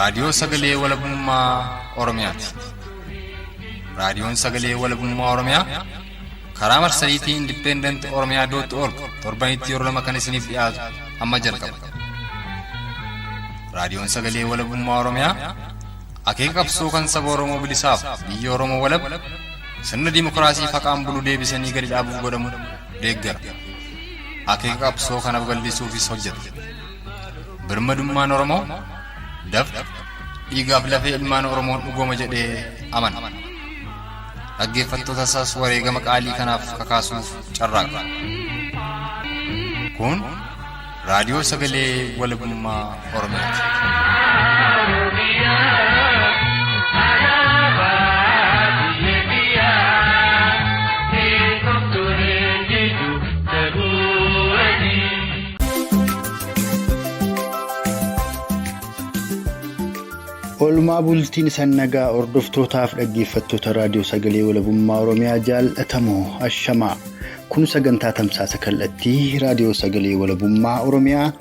Raadiyoo Sagalee Walabummaa Oromiyaati. Raadiyoon Sagalee Walabummaa Oromiyaa karaa marsariitii Independent Oromiyaa dot org torbanitti yeroo lama kan isiniif dhiyaatu amma jalqaba. Raadiyoon Sagalee Walabummaa Oromiyaa akeeka qabsoo kan saba Oromoo bilisaaf biyya Oromoo walab sirna dimokiraasii faqaan bulu deebisanii gadi dhaabuuf godhamu deeggara. Akeeka qabsoo kana babal'isuufis hojjeta. Birmadummaan Oromoo dafqa dhiigaaf lafee ilmaan Oromoon dhugooma jedhee amana. Dhaggeeffattoota isaas wareegama qaalii kanaaf kakaasuuf carraaqa. Kun raadiyoo sagalee walabummaa Oromiyaati. Oolmaa bultiin sannagaa hordoftootaaf dhaggeeffattoota raadiyoo sagalee walabummaa Oromiyaa jaallatamoo ashamaa. Kun sagantaa tamsaasa kallattii raadiyoo sagalee walabummaa Oromiyaa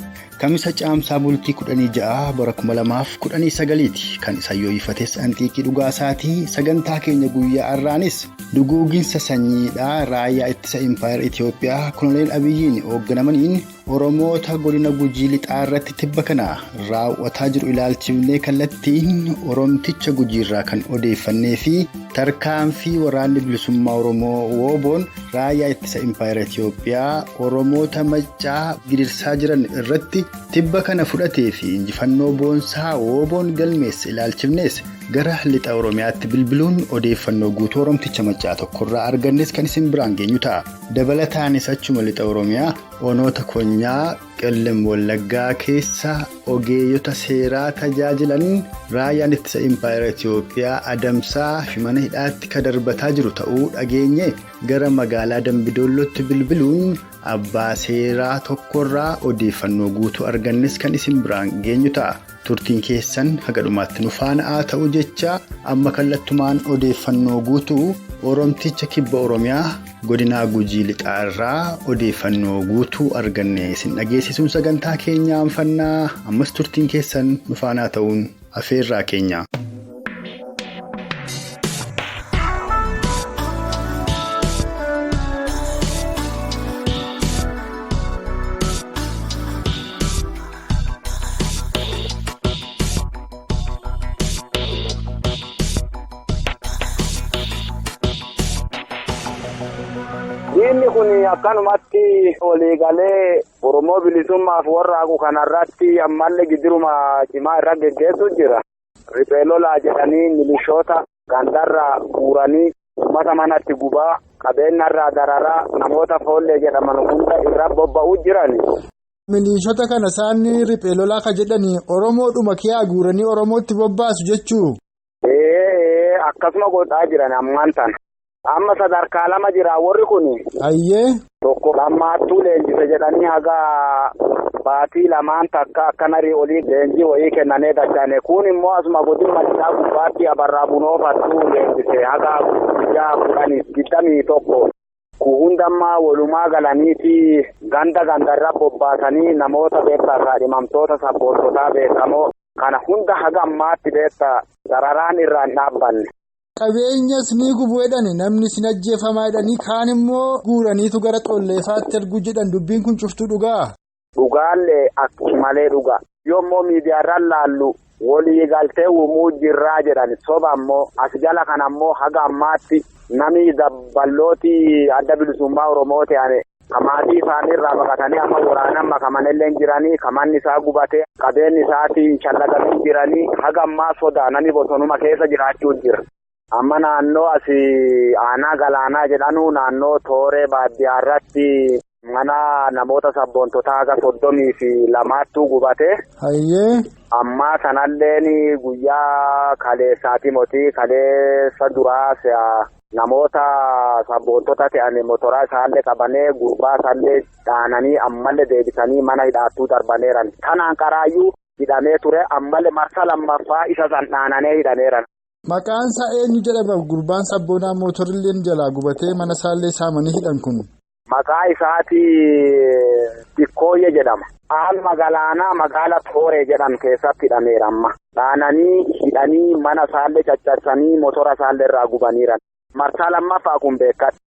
kamisa caamsaa bultii 16 bara 2019ti. Kan isa yoo'ifates Anxiiqii Dhugaasaatii sagantaa keenya guyyaa har'aanis duguuginsa sanyiidhaa raayyaa ittisa Impaayar Itiyoophiyaa Koloneel Abiyyiin hoogganamaniin Oromoota godina Gujii lixaa irratti tibba kana raawwataa jiru ilaalchifnee kallattiin Oromticha Gujiirraa kan odeeffannee fi tarkaanfii waraanni bilisummaa Oromoo Wooboon raayyaa ittisa Impaayar Itiyoophiyaa Oromoota Maccaa gidirsaa jiran irratti tibba kana fudhatee fi injifannoo boonsaa Wooboon galmeesse ilaalchifnees gara lixa Oromiyaatti bilbiluun odeeffannoo guutuu Oromticha Maccaa tokkorraa argannes kan isin biraan geenyu ta'a. Dabalataanis achuma lixa Oromiyaa Onoota Konyaa Qellem Wallaggaa keessa ogeeyyota seeraa tajaajilan raayyaan ittisa Impaayera Itiyoophiyaa adamsaa fi mana hidhaatti kan darbataa jiru ta'uu dhageenye gara magaalaa Dambidollootti bilbiluun abbaa seeraa tokkorraa odeeffannoo guutuu argannes kan isin biraan geenyu ta'a. Turtiin keessan haga dhumaatti nu faana haa ta'u jecha amma kallattumaan odeeffannoo guutuu Oromticha Kibba Oromiyaa godinaa Gujii lixaa irraa odeeffannoo guutuu arganne isin dhageessisuun sagantaa keenya anfannaa ammas turtiin keessan nu faana ta'uun afeerraa keenya. Diinni kun akkanumatti waliigalee Oromoo bilisummaaf warraaqu kanarratti ammallee gidiruma cimaa irra geggeessu jira. Riphee lolaa jedhanii milishoota gandarraa guuranii uummata manatti gubaa qabeenyarraa dararaa namoota foollee jedhaman hunda irra bobba'uu jiran. Milishoota kana isaan riphee lolaa ka jedhanii Oromoodhuma kiyaa guuranii Oromootti bobbaasu jechuu? Akkasuma godhaa jiran ammaan tana. Amma sadarkaa lama jira warri kun. Ayyee. Tokko lammaattuu leenjise jedhanii haga baatii lamaan takka akkana olii leenjii wayii kennanee dachane. Kun immoo asuma godin malichaa gubbaatti abarraa bunoofattuu leenjise haga guyyaa 10, 21. Hundammaa walumaa galaniiti ganda gandarra bobbaasanii namoota beektaa kaadhimamtoota sabboontotaa beekamoo kana hunda haga ammaatti beektaa dararaan irraa hin dhaabbanne. Qabeenyas ni gubu jedhani namni sin ajjeefamaa jedhanii kaan immoo guuraniitu gara xolleefaatti erguu jedhan dubbiin kun cuftuu dhugaa? Dhugaallee akkumalee dhugaa. Yommuu miidiyaarraan laallu walii galtee uumuu jirraa jedhan soba ammoo as jala kan ammoo haga ammaatti namni dabballooti adda bilisummaa Oromoo ta'an maatii isaaniirraa baqatanii amma waraanaan makamanillee jiranii kamanni isaa gubatee qabeenyi isaatii shallagamee jiranii haga ammaa sodaa namni bosonuma keessa jiraachuu jira. Amma naannoo asii aanaa galaanaa jedhanu naannoo tooree baadiyyaa irratti mana namoota sabboontotaa haga 32 gubate. Hayyee. Ammaa sanalleen guyyaa kaleessaati mootii kaleessa duraa namoota sabboontota ta'an motoraa isaallee qabanee gurbaa isaallee dhaananii ammallee deebisanii mana hidhaattuu darbaneeran. Kanaan qaraayyuu hidhamee ture ammallee marsa lammaffaa isa san dhaananee hidhameeran. Maqaan isaa eenyu jedhama gurbaan sabboonaa mootorilleen jalaa gubatee mana isaallee saamanii hidhan kun? Maqaa isaati Dikkooyye jedhama. Aanuma galaanaa magaala Tooree jedhamu keessatti hidhameera amma. Dhaananii hidhanii mana isaallee caccabsanii motora isaallee irraa gubaniiran. Marsaa lammaffaa kun beekadha.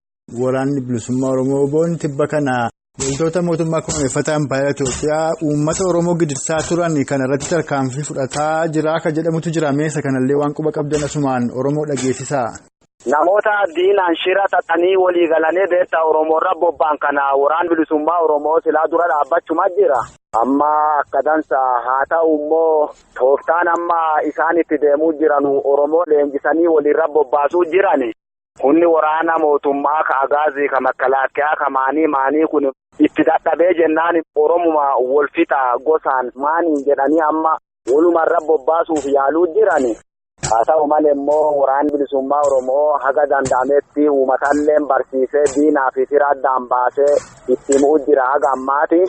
Waraanni bilisummaa Oromoo boon tibba kana loltoota mootummaa kunuunfataa Impaayera Itoophiyaa uummata Oromoo gidirsaa turan kana irratti tarkaanfii fudhataa jira kan jedhamutu jira. Meeshaa kanallee waan quba qabdan asumaan Oromoo dhageessisaa. Namoota diinaan shira xaxanii walii galanii beektaa Oromoorra bobba'an kana waraan bilisummaa Oromoo silaa dura dhaabbachuma jira. Amma akka dansa haa ta'u immoo tooftaan amma isaan itti deemuu jiran Oromoo leenjisanii walirra bobbaasuu jiran. Kunni waraana mootummaa ka agaazii ka makkalaakkaa ka maanii maanii kun itti dadhabee jennaan Oromuma wal fixa gosaan maaniin jedhanii amma walumarra bobbaasuuf yaaluu jiran. Haa ta'u malee immoo waraanni bilisummaa Oromoo haga danda'ametti uummatallee barsiisee diinaa fi fira addaan baasee itti himuu jira haga ammaati.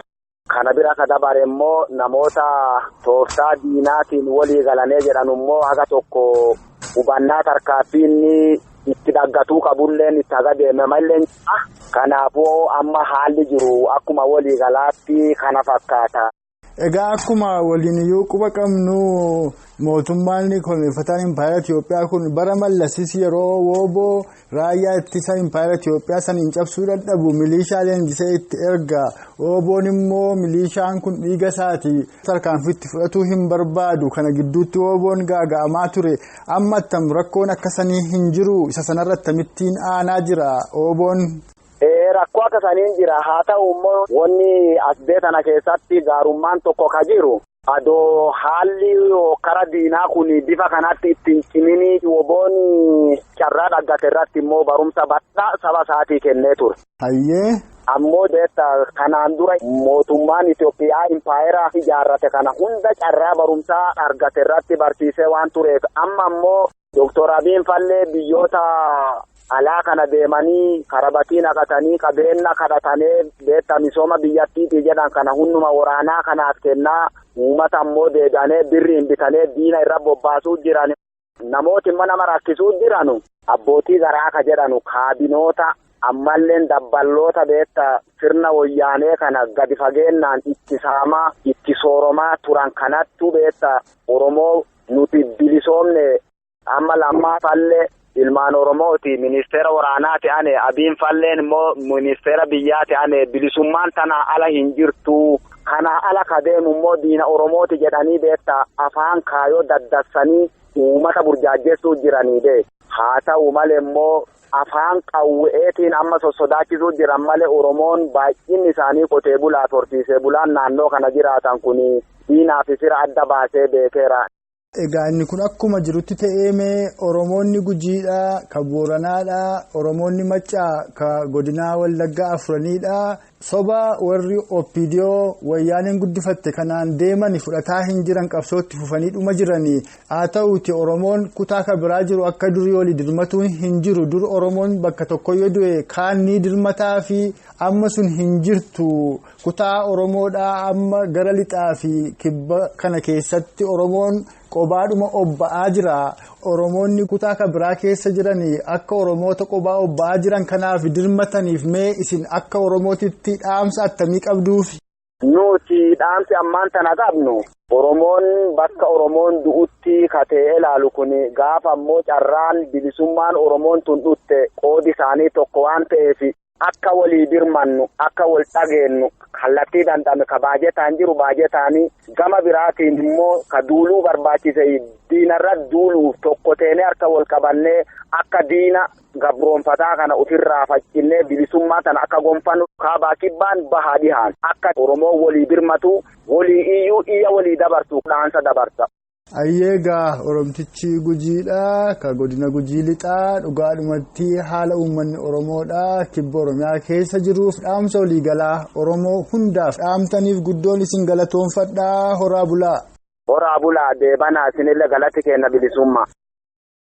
Kana bira ka dabare immoo namoota tooftaa diinaatiin walii galanii jedhan immoo haga tokko hubannaa tarkaaffii inni itti dhaggatuu qabulleen itti haga deeme malee. Kanaafuu amma haalli jiru akkuma walii galaatti kana fakkaata. Egaa akkuma waliin iyyuu quba qabnu mootummaan kunuunfataan Impaayera Itoophiyaa kun bara mallasis yeroo wooboo raayyaa ittisa Impaayera Itoophiyaa saniin cabsuu dadhabu milishaa leenjisee itti erga. Wooboon immoo milishaan kun dhiiga isaati tarkaanfii itti fudhatuu hin barbaadu. Kana gidduutti wooboon gaaga'amaa ture. Amma attam rakkoon akka sanii hin jiru. Isa sanarra akkamittiin aanaa jira wooboon. Rakkoo akka saniin jira haa ta'u immoo wanni as tana keessatti gaarummaan tokko ka jiru adoo haalli kara diinaa kun bifa kanatti ittiin cimini woboon carraa dhaggate irratti immoo barumsa bal'aa saba isaatii kennee ture. Hayyee. Ammoo beektaa kanaan dura mootummaan Itoophiyaa impaayera ijaarrate kana hunda carraa barumsaa argate irratti barsiisee waan tureef amma immoo Dooktor Abiyin Fallee biyyoota. Alaa kana deemanii karabatii naqatanii qabeenya kadhatanii beektaa misooma biyyattiitii jedhan kana hunduma waraanaa kanaaf kennaa uummata immoo deebi'anii birriin bitanii diina irra bobbaasuu jiran namooti immoo nama rakkisuu jiran abbootii garaa ka jedhanu kaabinoota ammallee dabballoota beektaa sirna wayyaanee kana gadi fageennaan itti saamaa itti sooromaa turan kanattu beektaa Oromoo nuti bilisoomne amma lammaa fallee. Ilmaan Oromooti ministeera waraanaa ta'ane Abiyin Falleen immoo ministeera biyyaa ta'ane bilisummaan tanaa ala hin jirtu. Kanaa ala ka deemu immoo diina Oromooti jedhanii beektaa afaan kaayoo daddassanii uummata burjaajessuu jiranii beek. Haa ta'u malee immoo afaan qawweetiin amma sossodaachisuu jiran malee Oromoon baay'inni isaanii qotee bulaa horsiisee bulaan naannoo kana jiraatan kun diinaa fi fira adda baasee beekeera. Egaa inni kun akkuma jirutti ta'ee Oromoonni Gujiidhaa, ka Booranaadhaa, Oromoonni Maccaa, ka Godinaa Wallaggaa Afuraniidhaa. Soba warri Oppidiyoo wayyaaneen guddifatte kanaan deeman fudhataa hin jiran qabsootti fufanii dhuma jiranii. Haa ta'uuti Oromoon kutaa kan biraa jiru akka durii olii dirmatuun hin jiru. Dur Oromoon bakka tokko yoo du'e kaan ni dirmataa fi amma sun hin jirtu. Kutaa Oromoodhaa amma gara lixaa fi kibba kana keessatti Oromoon qobaadhuma obba'aa jira. Oromoonni kutaa kan biraa keessa jiranii akka Oromoota qobaa obba'aa jiran kanaaf dirmataniif mee isin akka Oromootitti dhaamsa attamii qabduuf? Nuti dhaamsi ammaan tana qabnu Oromoon bakka Oromoon du'utti katee ilaalu kun gaafa ammoo carraan bilisummaan Oromoon tun dhutte qoodi isaanii tokko waan ta'eef akka walii birmannu akka wal dhageennu kallattii danda'ame ka baajetaan jiru baajetaanii gama biraatiin immoo ka duuluu barbaachise diinarra duuluuf tokko teenee harka wal qabannee akka diina gabroonfataa kana ofirraa faccinnee bilisummaa tana akka gonfannu kaabaa kibbaan bahaa dhihaan akka Oromoo walii birmatu walii iyyuu iyya walii dabarsu dhaansa dabarsa. Ayyeegaa Oromtichi Gujiidhaa ka godina Gujii lixaa dhugaadhumatti haala uummanni Oromoodhaa kibba Oromiyaa keessa jiruuf dhaamsa waliigalaa Oromoo hundaaf dhaamtaniif guddoon isin galatoonfadhaa horaa bulaa. Horaa bulaa deebanaa isinillee galatti kenna bilisummaa.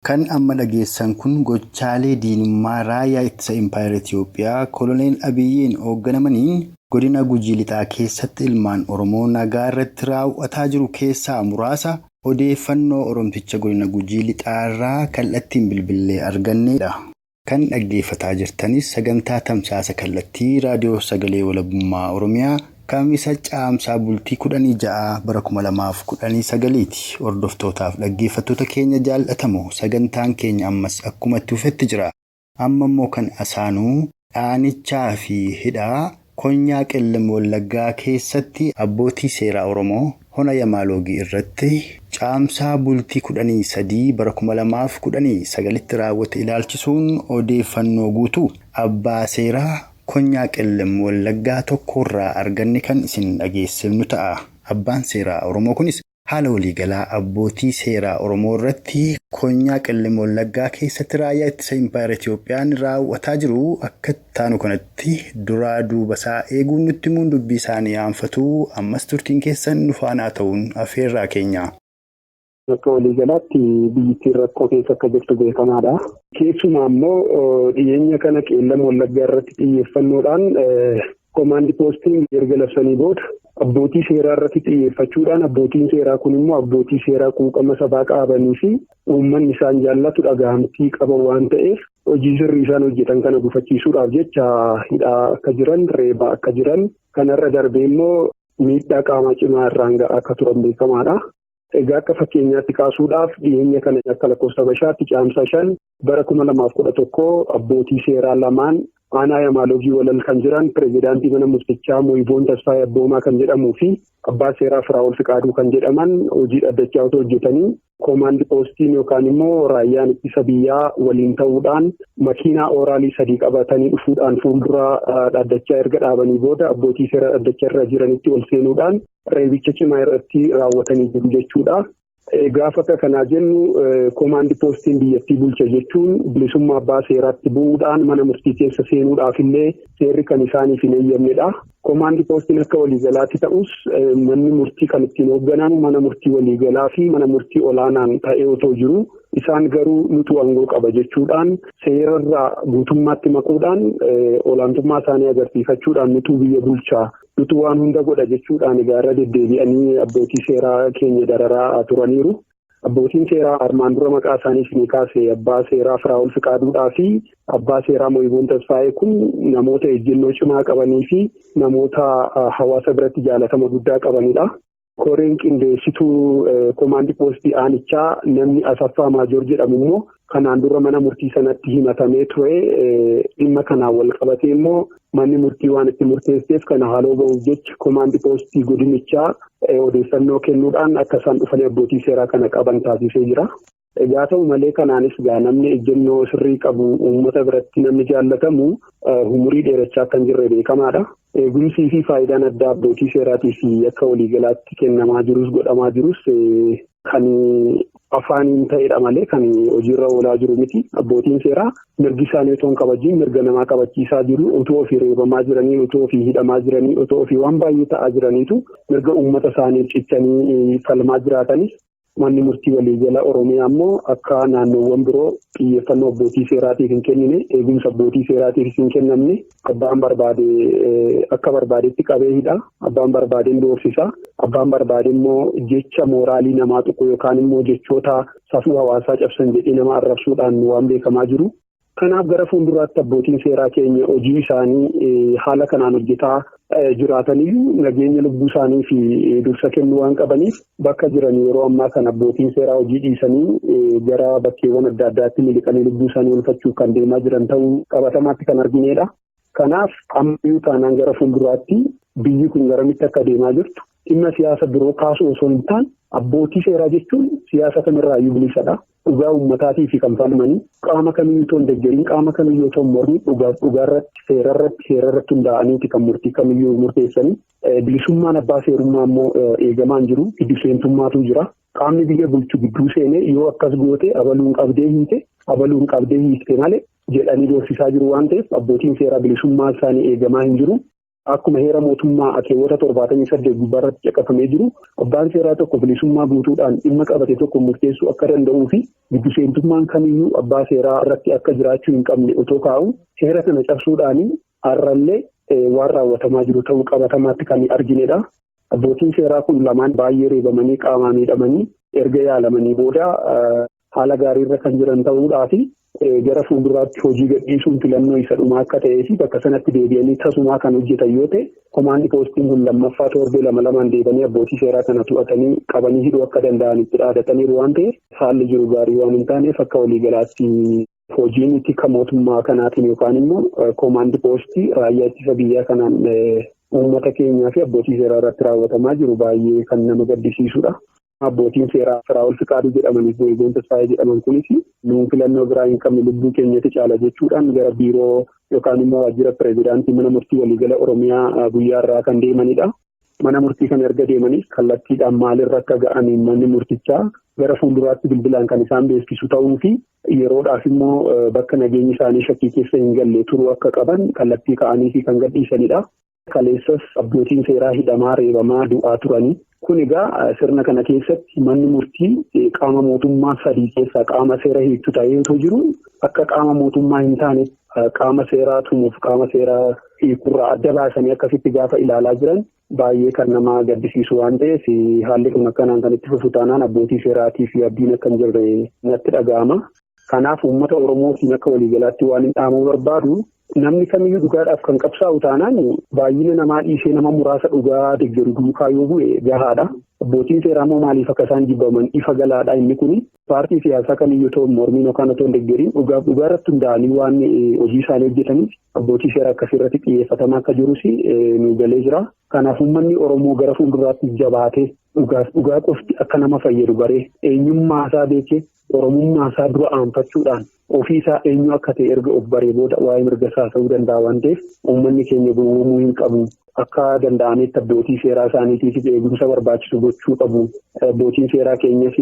Kan amma dhageessan kun gochaalee diinummaa raayyaa ittisa Impaayera Itoophiyaa Koloneel Abiyyiin hoogganamaniin godina Gujii lixaa keessatti ilmaan Oromoo nagaa irratti raawwataa jiru keessaa muraasa odeeffannoo Oromticha godina Gujii lixaarraa kallattiin bilbilee argannedha. Kan dhaggeeffataa jirtanis sagantaa tamsaasa kallattii raadiyoo sagalee walabummaa Oromiyaa Kamisa caamsaa bultii 16 bara 2019ti. Hordoftootaaf dhaggeeffattoota keenya jaallatamoo sagantaan keenya ammas akkuma itti fufetti jira. Amma immoo kan asaanuu dhaanichaa fi hidhaa konyaa Qellem Wallaggaa keessatti abbootii seeraa Oromoo hona Yamaaloogii irratti caamsaa bultii 13 bara 2019tti raawwate ilaalchisuun odeeffannoo guutuu abbaa seeraa konyaa Qellem Wallaggaa tokkorraa arganne kan isin dhageessifnu ta'a. Abbaan seeraa Oromoo kunis haala waliigalaa abbootii seeraa Oromoo irratti konyaa Qellem Wallaggaa keessatti raayyaa ittisa Impaayera Itiyoophiyaan raawwataa jiru akka taanu kanatti duraa duuba isaa eeguun nutti himuun dubbii isaanii aanfatu. Ammas turtiin keessan nu faanaa ta'uun affeerraa keenya. Akka waliigalaatti biyyattiin rakkoo keessa akka jirtu beekamaadha. Keessumaa immoo dhiyeenya kana Qellem Wallaggaa irratti xiyyeeffannoodhaan koomaandi poostiin erga labsanii booda abbootii seeraa irratti xiyyeeffachuudhaan abbootiin seeraa kun immoo abbootii seeraa quuqama sabaa qabanii fi uummanni isaan jaallatu dhagahamtii qaban waan ta'eef hojii sirrii isaan hojjetan kana gufachiisuudhaaf jecha hidhaa akka jiran, reebaa akka jiran, kanarra darbee immoo miidhaa qaamaa cimaa irraan ga'aa akka turan beekamaadha. Egaa akka fakkeenyaatti kaasuudhaaf dhiyeenya kana akka lakkoofsa Habashaatti caamsaa 5 bara 2011 abbootii seeraa lamaan aanaa Yamaaloogii walal kan jiran pirezidaantii mana murtichaa Moyiboon Tasfaayee Abboomaa kan jedhamuu fi abbaa seeraa Firaa'ol Fiqaaduu kan jedhaman hojii dhaddachaa otoo hojjetanii koomaandi poostiin yookaan immoo raayyaan ittisa biyyaa waliin ta'uudhaan makiinaa ooraalii 3 qabatanii dhufuudhaan fuuldura dhaddachaa erga dhaabanii booda abbootii seeraa dhaddachaa irra jiranitti ol seenuudhaan reebicha cimaa irratti raawwatanii jiru jechuudha. Gaafa akka kanaa jennu koomaandi poostiin biyyattii bulcha jechuun bilisummaa abbaa seeraatti bu'uudhaan mana murtii keessa seenuudhaaf illee seerri kan isaaniif hin eeyyamnedha. Koomaandi poostiin akka waliigalaatti ta'us manni murtii kan ittiin hoogganamu mana murtii waliigalaa fi mana murtii olaanaan ta'ee otoo jiru isaan garuu nutu aangoo qaba jechuudhaan seerarraa guutummaatti maquudhaan olaantummaa isaanii agarsiifachuudhaan nutu biyya bulchaa nutu waan hunda godha jechuudhaan egaa irra deddeebi'anii abbootii seeraa keenya dararaa turaniiru. Abbootiin seeraa armaan dura maqaa isaanii isinii kaase abbaa seeraa Firaa'ol Fiqaaduudhaa fi abbaa seeraa Moyiboon Tasfaayee kun namoota ejjennoo cimaa qabanii fi namoota hawaasa biratti jaalatama guddaa qabanidha. Koreen qindeessituu koomaandi poostii aanichaa namni Asaffaa Maajoor jedhamu immoo kanaan dura mana murtii sanatti himatamee ture. Dhimma kanaan wal qabatee immoo manni murtii waan itti murteesseef kana haaloo ba'uuf jecha koomaandi poostii godinichaa odeeffannoo kennuudhaan akka isaan dhufanii abbootii seeraa kana qaban taasisee jira. Egaa ta'u malee kanaanis gaa namni ejjennoo sirrii qabu uummata biratti namni jaallatamu umurii dheerachaa kan jirre beekamaadha. Eegumsii fi faayidaan addaa abbootii seeraatii fi akka waliigalaatti kennamaa jirus godhamaa jirus kan afaaniin ta'edha malee kan hojiirra oolaa jiru miti. Abbootiin seeraa mirgi isaanii otoo hin kabajiin mirga namaa kabachiisaa jiru. Otoo ofii reebamaa jiranii, otoo ofii hidhamaa jiranii, otoo ofii waan baay'ee ta'aa jiraniitu mirga uummata isaaniif cichanii falmaa jiraatanis manni murtii waliigala Oromiyaa immoo akka naannoowwan biroo xiyyeeffannoo abbootii seeraatiif hin kennine, eegumsa abbootii seeraatiif hin kennamne, abbaan barbaade akka barbaadetti qabee hidha, abbaan barbaade doorsisa, abbaan barbaade immoo jecha mooraalii namaa tuqu yookaan immoo jechoota safuu hawaasaa cabsan jedhee nama arrabsuudhaan waan beekamaa jiru. Kanaaf gara fuulduraatti abbootiin seeraa keenya hojii isaanii haala kanaan hojjetaa jiraataniyyuu nageenya lubbuu isaanii fi dursa kennuu waan qabaniif bakka jiran yeroo ammaa kana abbootiin seeraa hojii dhiisanii gara bakkeewwan adda addaatti miliqanii lubbuu isaanii oolfachuuf kan deemaa jiran ta'uu qabatamaatti kan arginedha. Kanaaf ammayyuu taanaan gara fuulduraatti biyyi kun garamitti akka deemaa jirtu dhimma siyaasa biroo kaasuu osoo hin taane abbootii seeraa jechuun siyaasa kamirraayyuu bilisadha. Dhugaa uummataatii fi kan falmanii qaama kamiyyuu otoo hin deeggariin qaama kamiyyuu otoo hin mormiin dhugaarratti seerarratti hundaa'aniiti kan murtii kamiyyuu murteessanii. Bilisummaan abbaa seerummaa immoo eegamaa hin jiru. Giddu seentummaatu jira. Qaamni biyya bulchu gidduu seenee yoo akkas goote abaluun qabdee hiite abaluun qabdee hiite malee jedhanii doorsisaa jiru waan ta'eef abbootiin seeraa bilisummaa isaanii eegamaa hin jiru. Akkuma heera mootummaa akeewwata 78 gubbaarratti caqafamee jiru abbaan seeraa tokko bilisummaa guutuudhaan dhimma qabate tokko murteessuu akka danda'uu fi giddu seentummaan kamiyyuu abbaa seeraa irratti akka jiraachuu hin qabne otoo kaa'u heera kana cabsuudhaan har'allee waan raawwatamaa jiru ta'uu qabatamaatti kan arginedha. Abbootiin seeraa kun lamaan baay'ee reebamanii qaamaa miidhamanii erga yaalamanii booda haala gaariirra kan jiran ta'uudhaa fi gara fuulduraatti hojii gadhiisuun filannoo isa dhumaa akka ta'ee fi bakka sanatti deebi'anii tasumaa kan hojjetan yoo ta'e komaandi poostiin kun lammaffaa torbee lama lamaan deebanii abbootii seeraa kana to'atanii qabanii hidhuu akka danda'an itti dhaadataniiru waan ta'eef haalli jiru gaarii waan hin taaneef akka waliigalaatti hojiin itti kan mootummaa kanaatiin yookaan immoo komaandi poostii raayyaa ittisa biyyaa kanaan uummata keenyaa fi abbootii seeraa irratti raawwatamaa jiru baay'ee kan nama gaddisiisudha. Abbootiin seeraa Firaa'ol Fiqaaduu jedhamanii fi Eegoon Tasfaayee jedhaman kunis nuun filannoo biraa hin qabne lubbuu keenyatti caala jechuudhaan gara biiroo yookaan immoo waajjira pireezidaantii mana murtii waliigala Oromiyaa guyyaa irraa kan deemanidha. Mana murtii kana erga deemanis kallattiidhaan maalirra akka ga'an manni murtichaa gara fuulduraatti bilbilaan kan isaan beeksisu ta'uu fi yeroodhaaf immoo bakka nageenyi isaanii shakkii keessa hin galle turuu akka qaban kallattii ka'anii fi kan gadhiisanidha. Kaleessas abbootiin seeraa hidhamaa reebamaa du'aa turanii. Kun egaa sirna kana keessatti manni murtii qaama mootummaa sadii keessaa qaama seera hiiktu ta'ee otoo jiru akka qaama mootummaa hin taane qaama seeraa tumuuf qaama seeraa hiikurraa adda baasanii akkasitti gaafa ilaalaa jiran baay'ee kan nama gaddisiisu waan ta'eef haalli kun akkanaan kan itti fufu taanaan abbootii seeraatii fi abdiin akka hin jirre natti dhaga'ama. Kanaaf uummata Oromootiin akka waliigalaatti waan hin dhaamuu barbaadu. Namni kamiyyuu dhugaadhaaf kan qabsaa'u taanaan baay'ina namaa dhiisee nama muraasa dhugaa deeggaru duukaa yoo bu'e gahaadha. Abbootiin seeraa immoo maaliif akka isaan jibbaman ifa galaadha inni kuni. Paartii siyaasaa kamiyyuu ta'u mormiin yookaan otoo hin deeggariin dhugaaf dhugaa irratti hundaa'anii waan hojii isaanii hojjetaniif abbootii seeraa akkasii xiyyeeffatamaa akka jirus nu galee jira. Kanaaf uummanni Oromoo gara fuulduraatti jabaatee dhugaaf dhugaa qofti akka nama fayyadu baree eenyummaa isaa beekee Oromummaa isaa dura aanfachuudhaan ofii isaa eenyu akka ta'e erga of baree booda waa'ee mirga isaa ta'uu danda'a waan ta'eef uummanni keenya gowwoomuu hin qabu. Akka danda'ametti abbootii seeraa isaaniitiif eegumsa barbaachisu gochuu qabu. Abbootiin seeraa keenyas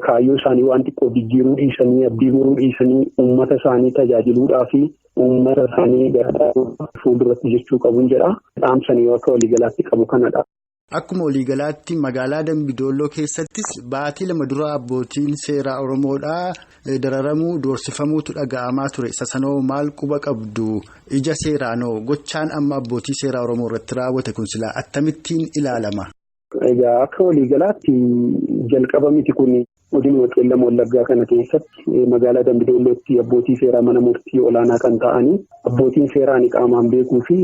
kaayyoo isaanii waan xiqqoo jijjiiruu dhiisanii abdii muruu dhiisanii uummata isaanii tajaajiluudhaa fi uummata isaanii gara fuulduratti jechuu qabuun jedha. Dhaamsanii akka waliigalaatti qabu kanadha. Akkuma waliigalaatti magaalaa Dambidolloo keessattis baatii lama dura abbootiin seeraa Oromoodhaa dararamuu doorsifamuutu dhaga'amaa ture. Sasanoo maal quba qabdu ija seeraanoo gochaan amma abbootii seeraa Oromoo irratti raawwate kun silaa akkamittiin ilaalama? Egaa akka waliigalaatti jalqaba miti kun godina Qeellam Wallaggaa kana keessatti magaalaa Dambidollootti abbootii seeraa mana murtii olaanaa kan ta'anii abbootiin seeraan qaamaan beekuu fi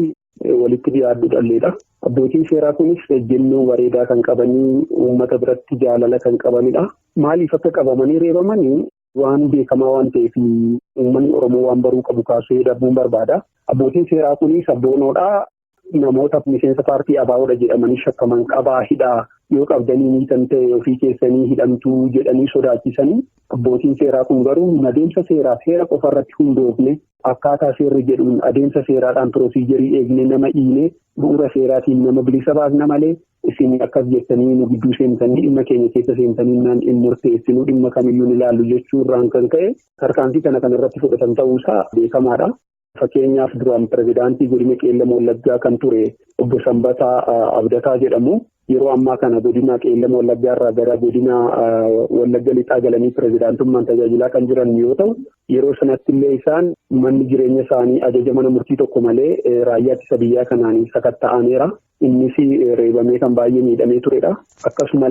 walitti dhiyaaddu dhalleedha. Abbootiin seeraa kunis ejjennoo bareedaa kan qabanii uummata biratti jaalala kan qabanidha. Maaliif akka qabamanii reebamanii waan beekamaa waan ta'eef uummanni Oromoo waan baruu qabu kaasee darbuun barbaada. Abbootiin seeraa kunis abboonoodha. Namoota miseensa paartii ABO'dha jedhamanii shakkaman qabaa hidhaa yoo qabdanii miidhan ta'e ofii keessanii hidhamtuu jedhanii sodaachisanii abbootiin seeraa kun garuu adeemsa seeraa seera qofarratti hundoofne akkaataa seerri jedhuun adeemsa seeraadhaan pirosiijarii eegne nama dhiine bu'uura seeraatiin nama bilisa baasna malee isin akkas jettanii nu gidduu seentanii dhimma keenya keessa seentanii naan hin murteessinuu dhimma kamiyyuu ilaallu jechuurraan kan ka'e tarkaanfii kana kan irratti fudhatan ta'uusaa beekamaadha. Fakkeenyaaf duraan pirezidaantii godina Qeellam Wallaggaa kan ture obbo Sanbataa Abdataa jedhamu yeroo ammaa kana godina Qeellam Wallaggaa irraa gara godina Wallagga Lixaa galanii pirezidaantummaan tajaajilaa kan jiran yoo ta'u yeroo sanatti illee isaan manni jireenya isaanii ajaja mana murtii tokko malee raayyaa ittisa biyyaa kanaan sakatta'ameera. Innis reebamee kan baay'ee miidhamee turedha.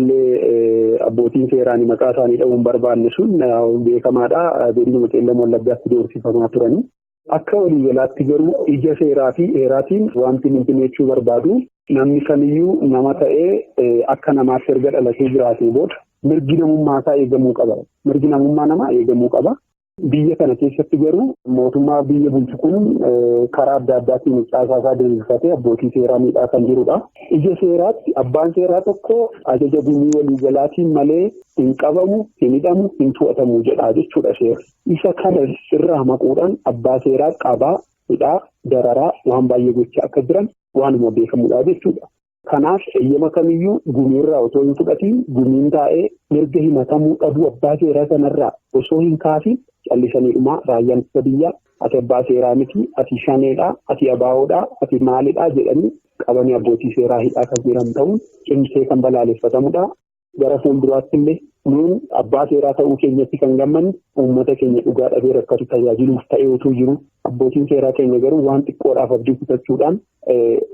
Akkasumallee abbootiin seeraan maqaa isaanii dha'uun barbaanne sun beekamaadha. Godinuma Qeellam Wallaggaatti doorsifamaa turani. Akka waliigalaatti garuu ija seeraa fi heeraatiin wanti nuti jechuu barbaadu namni kamiyyuu nama ta'ee akka namaatti erga dhalatee jiraatee booda mirgi namummaa isaa eegamuu qaba. Mirgi namummaa namaa eegamuu qaba. Biyya kana keessatti garuu mootummaa biyya bulchu kun karaa adda addaatiin caasaa isaa diriirfatee abbootii seeraa miidhaa kan jirudha. Ija seeraatti abbaan seeraa tokko ajaja gumii waliigalaatiin malee hin qabamu, hin hidhamu, hin to'atamu jedha jechuudha seerri. Isa kana irraa maquudhaan abbaa seeraa qabaa, hidhaa, dararaa waan baay'ee gochaa akka jiran waanuma beekamudha jechuudha. Kanaaf eeyyama kamiyyuu gumiirraa otoo hin fudhatiin gumiin taa'ee mirga himatamuu dhabuu abbaa seeraa sanarraa osoo hin kaasin callisaniidhuma raayyaan ittisa biyyaa ati abbaa seeraa miti, ati shaneedhaa, ati ABO'dhaa, ati maalidhaa jedhanii qabanii abbootii seeraa hidhaa kan jiran ta'uun cimsee kan balaaleffatamudha. Gara fuulduraatti illee nuun abbaa seeraa ta'uu keenyatti kan gammannu uummata keenya dhugaa dhabee rakkatu tajaajiluuf ta'ee utuu jiru abbootiin seeraa keenya garuu waan xiqqoodhaaf abdii kutachuudhaan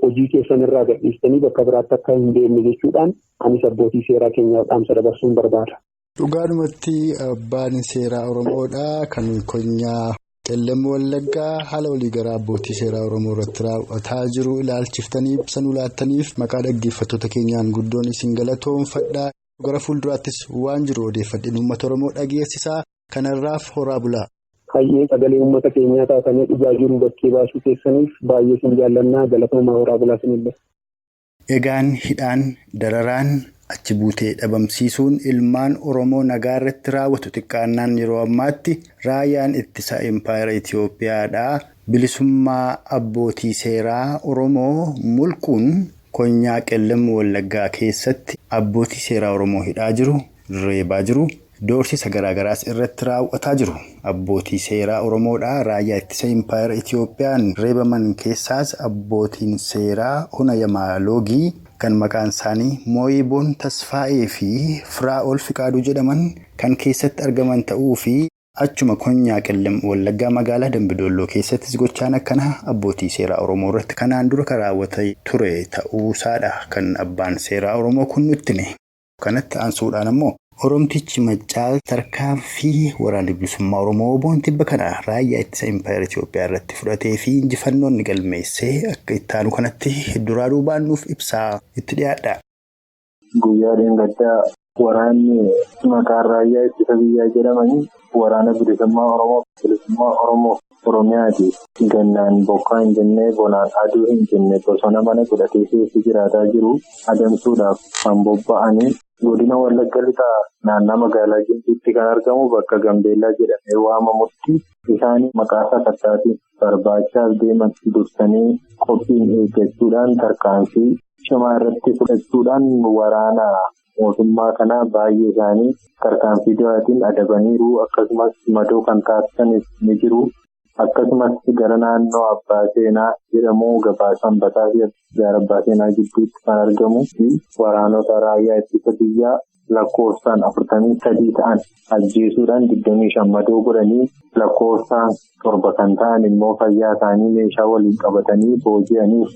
hojii keessan irraa gadhiistanii bakka biraatti akka hin deemne jechuudhaan anis abbootii seeraa keenyaaf dhaamsa dabarsuun barbaada. Dhugaadhumatti abbaan seeraa Oromoodha. Kan konyaa Qellem Wallaggaa haala waliigalaa abbootii seeraa Oromoo irratti raawwataa jiru ilaalchiftanii ibsa nuu laattaniif maqaa dhaggeeffattoota keenyaan guddoon isin galatoomfadha. Gara fuulduraattis waan jiru odeeffadhiin uummata Oromoo dhageessisaa. Kanarraaf horaa bulaa. Hayyee sagalee uummata keenyaa taatanii dhugaa jiru bakkee baasuu keessaniif baay'ee sin jaallannaa galatoomaa horaa bulaa sinillee. Egaan hidhaan dararaan achi buutee dhabamsiisuun ilmaan Oromoo nagaa irratti raawwatu xiqqaannaan yeroo ammaatti raayyaan ittisa impaayera Itiyoophiyaadhaa bilisummaa abbootii seeraa Oromoo mulquun konyaa Qellem Wallaggaa keessatti abbootii seeraa Oromoo hidhaa jiru, reebaa jiru. Doorsisa garaagaraas irratti raawwataa jiru. Abbootii seeraa Oromoodhaa raayyaa ittisa impaayera Itiyoophiyaan reebaman keessaas abbootiin seeraa Hona Yamaaloogii kan maqaan isaanii Mooyiboon Tasfaa'ee fi Firaa'ol Fiqaaduu jedhaman kan keessatti argaman ta'uu fi achuma konyaa Qellem Wallaggaa magaalaa Dambidolloo keessattis gochaan akkanaa abbootii seeraa Oromoo irratti kanaan dura kan raawwatee ture ta'uusaadha kan abbaan seeraa Oromoo kun nutti hime. Kanatti aansuudhaan ammoo Oromtichi Maccaa tarkaanfii waraana bilisummaa Oromoo boonti kana raayyaa ittisa impaayera Itiyoophiyaa irratti fudhatee fi injifannoon ni galmeessee akka itti aanu kanatti duraa duubaan nuuf ibsaa itti dhiyaadha. Guyyaa dheengaddaa waraanni maqaan raayyaa ittisa biyyaa jedhamanii waraana bilisummaa Oromoo Oromiyaati. Gannaan bokkaa hin jennee bonaan aduu hin jenne bosona mana godhatee keessa jiraataa jiru adamsuudhaaf kan bobba'anii. Godina Wallagga Lixaa naannoo magaalaa Gimbiitti kan argamu bakka Gambeellaa jedhamee waamamutti isaan maqaa sakattaatiin barbaachaaf deeman dursanii qophiin eeggachuudhaan tarkaanfii cimaa irratti fudhachuudhaan waraana mootummaa kanaa baay'ee isaanii tarkaanfii du'aatiin adabaniiru. Akkasumas madoo kan taasisanis ni jiru. Akkasumas gara naannoo Abbaa Seenaa jedhamu gabaa Sanbataa fi gaara Abbaa Seenaa gidduutti kan argamu fi waraanota raayyaa ittisa biyyaa lakkoofsaan 43 ta'an ajjeesuudhaan 25 madoo godhanii lakkoofsaan 7 kan ta'an immoo fayyaa isaanii meeshaa waliin qabatanii booji'aniiru.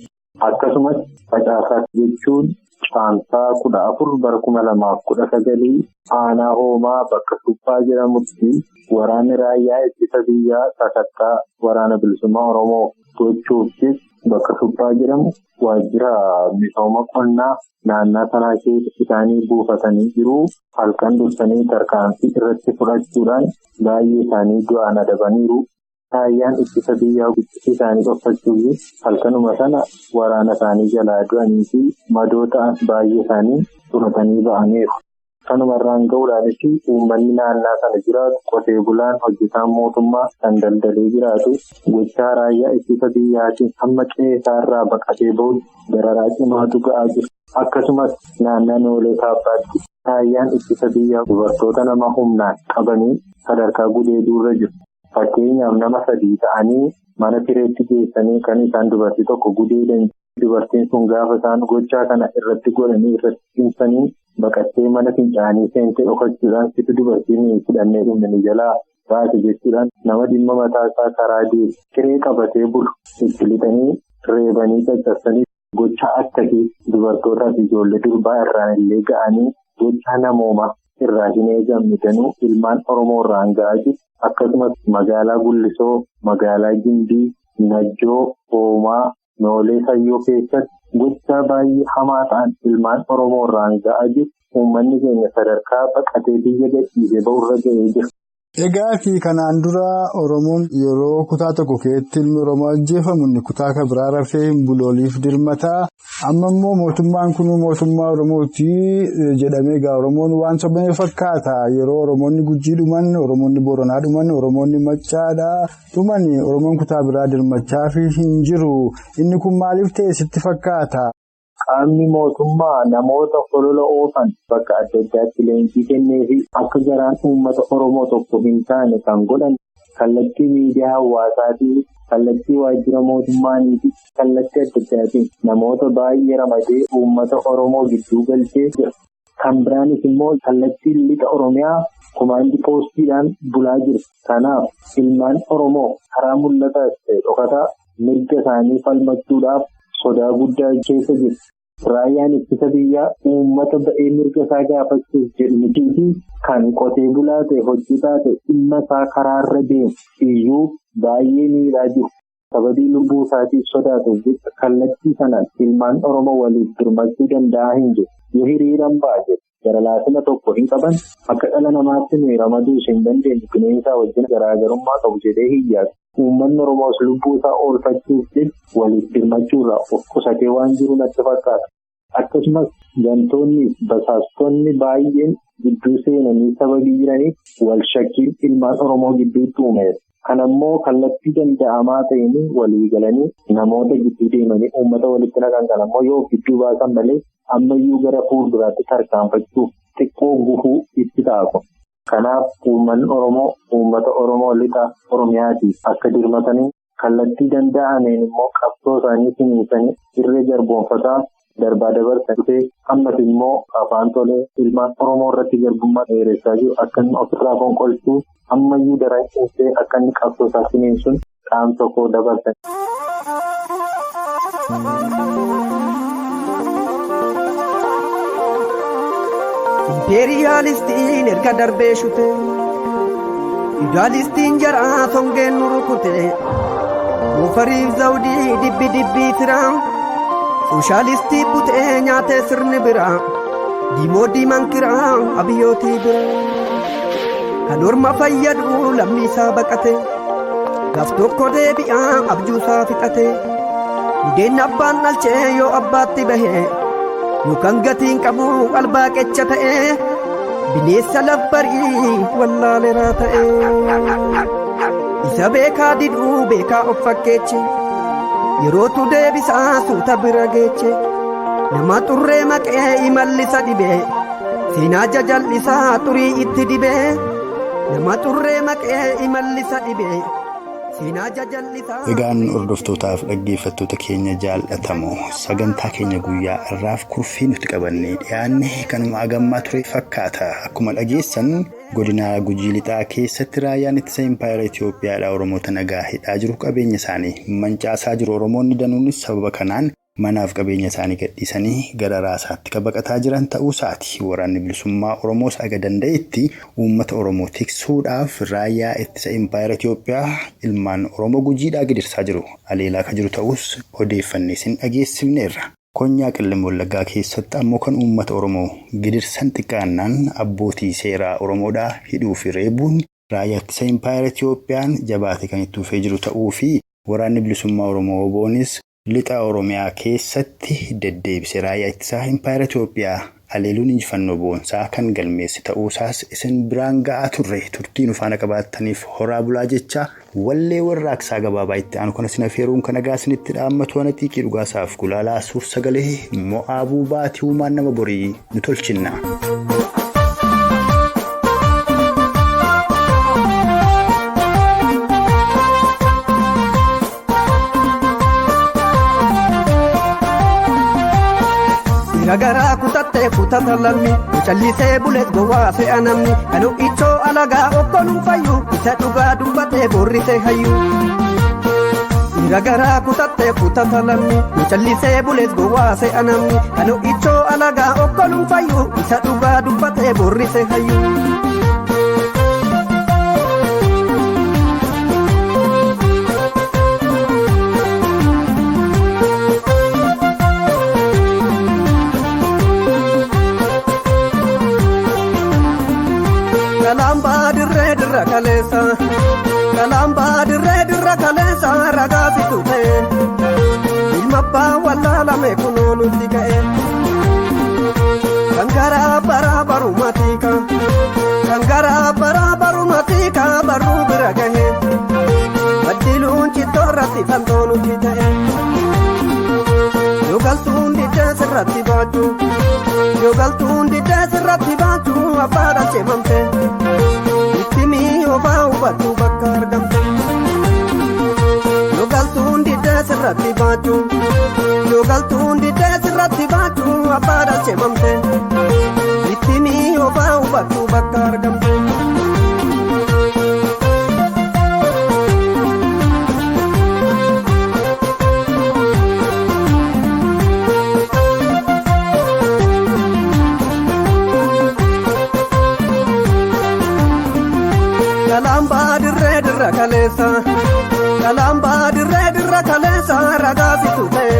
Akkasumas facaasaa jechuun caamsaa 14 bara 2019 aanaa hoomaa bakka suphaa jedhamutti waraanni raayyaa ittisa biyyaa sakattaa waraana bilisummaa Oromoo gochuufis bakka suphaa jedhamu waajjira misooma qonnaa naannaa sanaa keessa isaanii buufatanii jiru. Halkan dursanii tarkaanfii irratti fudhachuudhaan baay'ee isaanii du'aan adabaniiru. Raayyaan ittisa biyyaa guddisii isaanii dhokfachuuf halkanuma sana waraana isaanii jalaa du'anii fi madoo ta'an baay'ee isaanii fudhatanii ba'aniiru. Kanumarraan ga'uudhaanis uummanni naannaa sana jiraatu qotee bulaan hojjetaan mootummaa kan daldalee jiraatu gochaa raayyaa ittisa biyyaatiin hamma qe'ee isaarraa baqatee bahuun dararaa cimaatu ga'aa jira. Akkasumas naannoo Noolee Kaabbaatti raayyaan ittisa biyyaa dubartoota nama humnaan qabanii sadarkaa gudeeduurra jiru. Fakkeenyaaf nama 3 ta'anii mana sireetti geessanii kan isaan dubartii tokko gudeedan dubartiin sun gaafa isaan gochaa kana irratti godhanii irratti cimsanii baqattee mana fincaanii seentee dhokachuudhaan situ dubartiin fudhannee dhumne nu jalaa baate jechuudhaan nama dhimma mataa isaa karaa deemu kiree qabatee bulu itti lixanii reebanii caccabsanii gochaa akkasii dubartootaa fi ijoollee durbaa irraan illee ga'anii gochaa namoomaa irraa hin eegamne danuu ilmaan Oromoo irraan ga'aa jiru. Akkasumas magaalaa Gullisoo, magaalaa Gimbii, Najjoo, Hoomaa, Noolee Sayyoo keessatti gochaa baay'ee hamaa ta'an ilmaan Oromoo irraan ga'aa jiru. Uummanni keenya sadarkaa baqatee biyya gadhiisee ba'urra ga'ee jira. Egaa fi kanaan dura Oromoon yeroo kutaa tokko keessatti ilmi Oromoo ajjeefamu inni kutaa kan biraa rafee hin bulooliif dirmataa. Amma immoo mootummaan kun mootummaa Oromooti jedhamee egaa Oromoon waan sobame fakkaata. Yeroo Oromoonni Gujii dhuman, Oromoonni Booranaa dhuman, Oromoonni Maccaadhaa dhuman Oromoon kutaa biraa dirmachaa fi hin jiru. Inni kun maaliif ta'e sitti fakkaata? Qaamni mootummaa namoota holola oofan bakka adda addaatti leenjii kennee fi akka garaan uummata Oromoo tokko hin taane kan godhan kallattii miidiyaa hawaasaatiin, kallattii waajjira mootummaanii fi kallattii adda addaatiin namoota baay'ee ramadee uummata Oromoo gidduu galchee jira. Kan biraanis immoo kallattii lixa Oromiyaa komaandii poostiidhaan bulaa jiru. Kanaaf ilmaan Oromoo karaa mul'ataas ta'e dhokataa mirga isaanii falmachuudhaaf sodaa guddaa keessa jiru. Raayyaan ittisa biyyaa uummata ba'ee mirga isaa gaafachuuf jedhu mitiifi kan qotee bulaa ta'e hojjetaa ta'e dhimma isaa karaarra deemu iyyuu baay'ee miidhaa jiru. Sababii lubbuu isaatiif sodaatuuf jecha kallattii sanaan ilmaan Oromoo waliif birmachuu danda'aa hin jiru. Yoo hiriiraan ba'a jedhu gara laafina tokko hin qaban akka dhala namaatti nuyi ramaduu hin dandeenyu bineensaa wajjin garaagarummaa qabu jedhee hin yaadu. Uummanni Oromoos lubbuu isaa oolfachuuf jecha waliif birmachuurraa of qusatee waan jiru natti fakkaata. Akkasumas gantoonni basaastonni baay'een gidduu seenanii sababii jiraniif wal shakkiin ilmaan Oromoo gidduutti uumeera. Kanammoo kallattii danda'amaa ta'een walii galanii namoota gidduu deemanii uummata walitti naqan kanammoo yoo gidduu baasan malee ammayyuu gara fuulduraatti tarkaanfachuuf xiqqoo gufuu itti ta'a. Kanaaf uummanni Oromoo uummata Oromoo lixa Oromiyaatiif akka dirmatanii kallattii danda'ameen immoo qabsoo isaanii ciniinsanii irree garboomfataa darbaa dabarsan dhufee ammas immoo afaan tolee ilmaan Oromoo irratti garbummaa dheeressaa jiru akka inni ofirraa fonqolchuu ammayyuu daran cimsee akka inni qabsoo isaa ciniinsuun dhaamsa koo dabarsan. Impeeriyaalistiin erga darbee shute Idaalistiin jaraa songeen nu rukute Muufariif zawdii dibbi dibbii firaa Sooshaalistii butee nyaatee sirni biraa Diimoo diimaan kiraa abiyyootii biraa Kan orma fayyadu lammiisaa baqate Gaaf tokko deebi'aa abjuusaa fixate Budeen abbaan dhalchee yoo abbaatti bahee Yookaan gatiin qabu albaa qecha ta'ee bineensa labbarii wallaaleraa ta'ee isa beekaa diduu beekaa of fakkeeche yerootu deebisaa suuta bira geeche nama xurree maqee imallisa dhibee seenaa jajal'isaa xurii itti dibee nama xurree maqee imallisa dhibee. Egaan hordoftootaaf dhaggeeffattoota keenya jaallatamoo sagantaa keenya guyyaa irraaf kurfii nuti qabannee dhiyaanne kanuma agammaa ture fakkaata. Akkuma dhageessan godina Gujii Lixaa keessatti raayyaan ittisa Impaayera Itoophiyaadhaa Oromoota nagaa hidhaa jiru qabeenya isaanii mancaasaa jiru. Oromoonni danuunis sababa kanaan manaaf qabeenya isaanii gadhiisanii gara raasaatti kan baqataa jiran ta'uu isaati. Waraanni bilisummaa Oromoos aga danda'etti uummata Oromoo tiksuudhaaf raayyaa ittisa Impaayera Itoophiyaa ilmaan Oromoo Gujiidhaa gidirsaa jiru. Aleelaa kan jiru ta'us odeeffannee isin dhageessifneerra. Konyaa Qellem Wallaggaa keessatti ammoo kan uummata Oromoo gidirsan xiqqaannaan abbootii seeraa Oromoodhaa hidhuu fi reebuun raayyaa ittisa Impaayera Itoophiyaan jabaatee kan itti fufee jiru ta'uu fi waraanni bilisummaa Oromoo Oboonis lixa Oromiyaa keessatti deddeebisee raayyaa ittisaa Impaayera Itoophiyaa aleeluun injifannoo boonsaa kan galmeesse ta'uusaas isin biraan ga'aa turre. Turtii nu faana qabaattaniif horaa bulaa jecha wallee warraaqsaa gabaabaa itti aanu kana isin affeeruun kan nagaa isinitti dhaammatu ana xiiqii dhugaasaaf gulaalaa suur sagalee mo'aabuu baatii uumaan nama borii nu tolchinna. Nagaraa kutattee kutata lammi Mucallisee bulees gowwaa fe'a namni kan ichoo alagaa okkoluu fayyu isa dhugaa dubbatee borrisee hayyu. Nagaraa kutattee kutata lammi Mucallisee bulees gowwaa fe'a namni kan ichoo alagaa okkoluu fayyu isa dhugaa dubbatee borrisee hayyu. Kalambaa dirree dirra kaleessa ragaa situ ta'e ilma abbaa wallaalame kunoo nutti ka'e kan garaa baraa barumaatiika kan garaa baraa barumaatiika barruu bira gahe baddiluun cittoorratti fantoo nutti ta'e yoo galtuun diddee sirratti baachuu yoo galtuun diddee sirratti baachuu abbaadhaan ceemamte. Obaa hubattuu bakka argamte yoo galtuun diddee sirratti baachuu yoo galtuun diddee sirratti baachuu abbaadhaan ceemamte itti obaa hubattuu bakka argamte. Kalambaa dirree dirra kaleessa ragaa situ ta'e.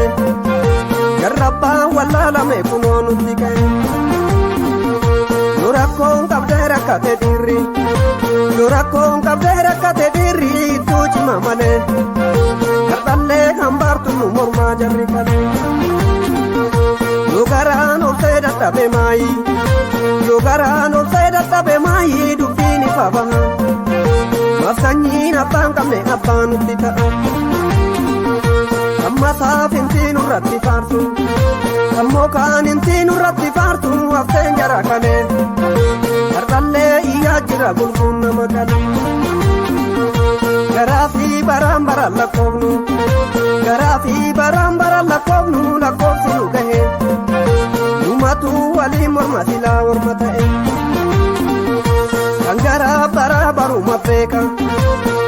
Garrabbaa wallaalame kunoo nutti ka'e. Yoo rakkoon qabdee rakkate dhiirri. Yoo rakkoon qabdee rakkate dhiirri ittuu cima malee. Kardhallee hambaartu nu mormaa jarri kalee. Yoo garaan obsee dadhabe maayi. Yoo garaan obsee dadhabe maayi dubbiin ifa baha. Maaf sanyiin abbaan qabne abbaan nutti ta'a. Amma saafintiin irratti faarsu. Ammoo kaanintiin irratti faarsu hafteen jara kalee. Kardhallee iyyaa jira gulguun nama kalee. Garaa fi baraan baraan lakkoofnu. Garaa fi baraan baraan lakkoofnu lakkoofsi nu gahe. Dhumatu waliin morma silaa morma ta'e. Kan garaa baraa baruma beeka.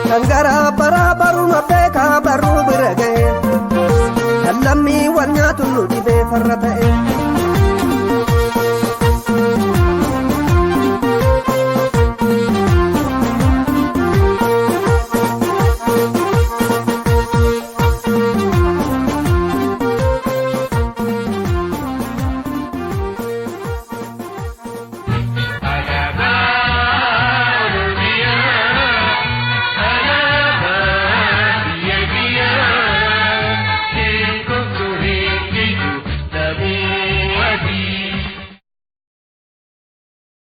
Kan garaa baraa baruma beeka barruu bira gahe. Kan lammii wal nyaatu nu dhibee farra ta'e.